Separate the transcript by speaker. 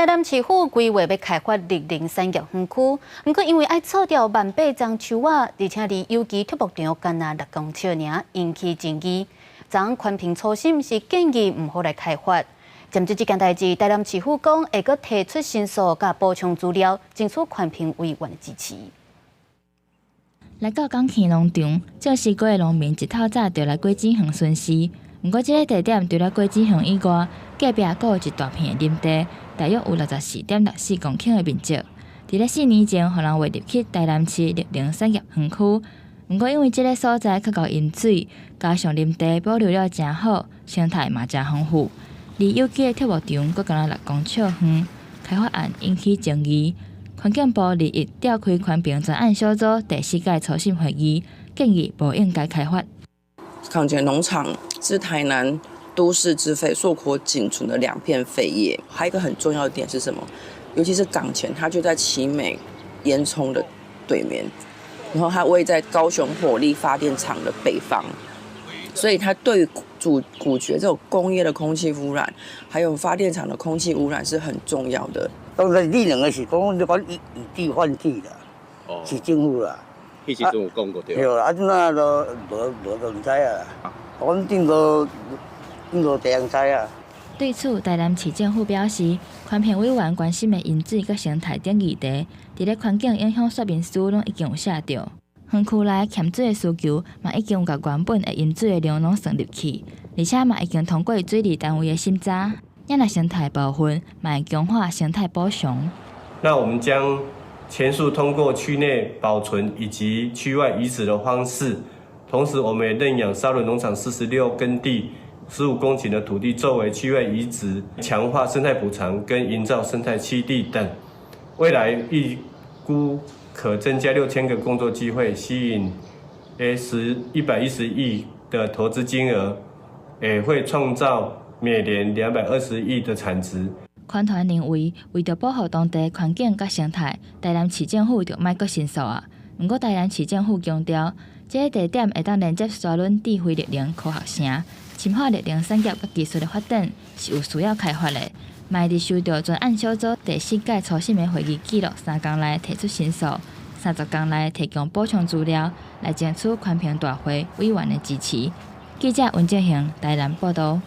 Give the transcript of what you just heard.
Speaker 1: 台南市府規劃欲開發綠能產業園區，毋過因為愛鋤掉萬八欉樹仔，而且離有機畜牧場干焦6公尺爾，引起爭議。昨昏環評初審是建議毋好來開發。針對這件代誌，台南市府講會閣提出申訴佮補充資料，爭取環評委員的支持。
Speaker 2: 來到港墘農場，種西瓜的農民一透早就來果子園巡視。毋過，這个地點除了果子園以外，隔壁閣有一大片的林地，大約有64.64公頃的面積。佇咧4年前，予人劃入去台南市綠能產業園區。毋過，因為這个所在較夠淹水，加上林地保留了誠好，生態嘛誠豐富，離有機的畜牧場閣干焦6公尺遠，開發案引起爭議。環境部21召開環評專案小組第四屆初審會議，建議無應該開發。
Speaker 3: 港前農場是台南都市之肺，碩果僅存的兩片肺葉。還有一個很重要的點是什麼？尤其是港前，它就在奇美煙囪的對面，然後它位在高雄火力發電廠的北方，所以它對主古絕這種工業的空氣污染，還有發電廠的空氣污染是很重要的。
Speaker 4: 當然，你兩个是講你講以以地換地啦，市政府啦。
Speaker 5: 彼時陣有講過對。
Speaker 4: 對啊，這哪都無無都毋知啊。我頂多頂多這樣知啊。
Speaker 2: 對此，台南市政府表示，環評委員關心的淹水佮生態等議題，佇咧環境影響說明書攏已經有寫著。園區內鹹水的需求嘛已經有共原本會淹水的量攏算入去，而且嘛已經通過水利單位的審查。若生態部分嘛會強化生態補償。
Speaker 6: 那我們將全數通過區內保存以及區外移植的方式，同時我們也認養沙崙農場46耕地15公頃的土地作為區外移植，強化生態補償跟營造生態棲地等。未來預估可增加6000個工作機會，吸引110億的投資金額，也會創造每年220億的產值。
Speaker 2: 環團認為，為著保護當地環境佮生態，台南市政府著莫閣申訴啊。毋過，台南市政府強調，這个地點會當連接沙崙智慧綠能科學城，深化綠能產業佮技術的發展，是有需要開發的。嘛會佇收到專案小組第四屆初審的會議記錄3工內提出申訴，30工內提供補充資料，來爭取環評大會委員的支持。記者溫正賢台南報導。